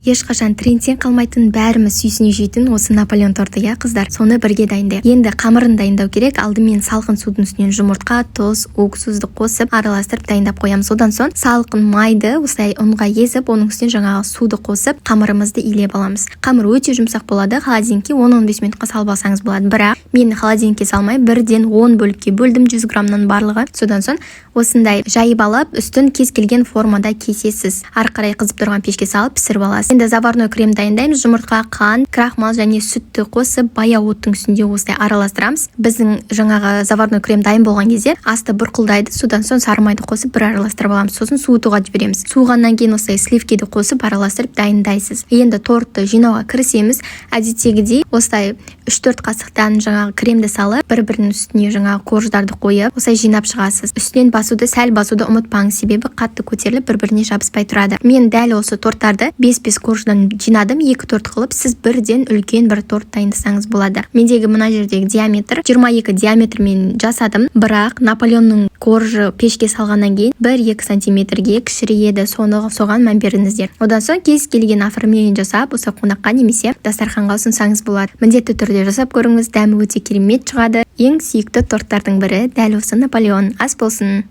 Ешқашан трендтен қалмайтын, бәріміз сүйсіне жейтін осы Наполеон торты, иә, қыздар? Соны бірге дайындайық. Енді қамырын дайындау керек. Алдымен салқын судың үстінен жұмыртқа, тұз, уксусты қосып, араластырып дайындап қоямыз. Одан соң салқын майды осылай ұнға езіп, оның үстіне жаңағы суды қосып, қамырымызды илеп аламыз. Қамыр өте жұмсақ болады. Холодильникке 10-15 минутқа салып алсаңыз болады. Бірақ мен холодильникке салмай, бірден 10 бөлікке бөлдім, 100 граммнан барлығы. Содан соң осындай жайып алып, үстін кез келген формада кесесіз. Ары қарай қызып тұрған пешке салып, пісіріп аласыз. Енді заварной крем дайындаймыз. Жұмыртқа, қант, крахмал және сүтті қосып, баяу оттың үстінде осылай араластырамыз. Біздің жаңағы заварной крем дайын болған кезде асты бұрқылдайды. Содан соң сары майды қосып, бір араластырып аламыз. Сосын суытуға жібереміз. Суығаннан кейін осылай сливкиді қосып, араластырып дайындайсыз. Енді тортты жинауға кірісеміз. Әдеттегідей осылай 3-4 қасықтан жаңағы кремді салып, бір бірінің үстіне жаңағы корждарды қойып, осылай жинап шығасыз. Үстінен басуды, сәл басуды ұмытпаңыз, себебі қатты көтеріліп, бір біріне жабыспай тұрады. Мен дәл осы торттарды 5-5 корждан жинадым, екі торт қылып. Сіз бірден үлкен бір торт дайындасаңыз болады. Мендегі мына жердегі диаметр 22 диаметрмен жасадым, бірақ Наполеонның коржы пешке салғаннан кейін 1-2 сантиметрге кішірейеді. Соны, соған мән беріңіздер. Одан соң кез келген оформление жасап, осы қонаққа немесе дастарханға ұсынсаңыз болады. Міндетті түрде жасап көріңіз, дәмі өте керемет шығады. Ең сүйікті торттардың бірі дәл осы Наполеон. Ас болсын!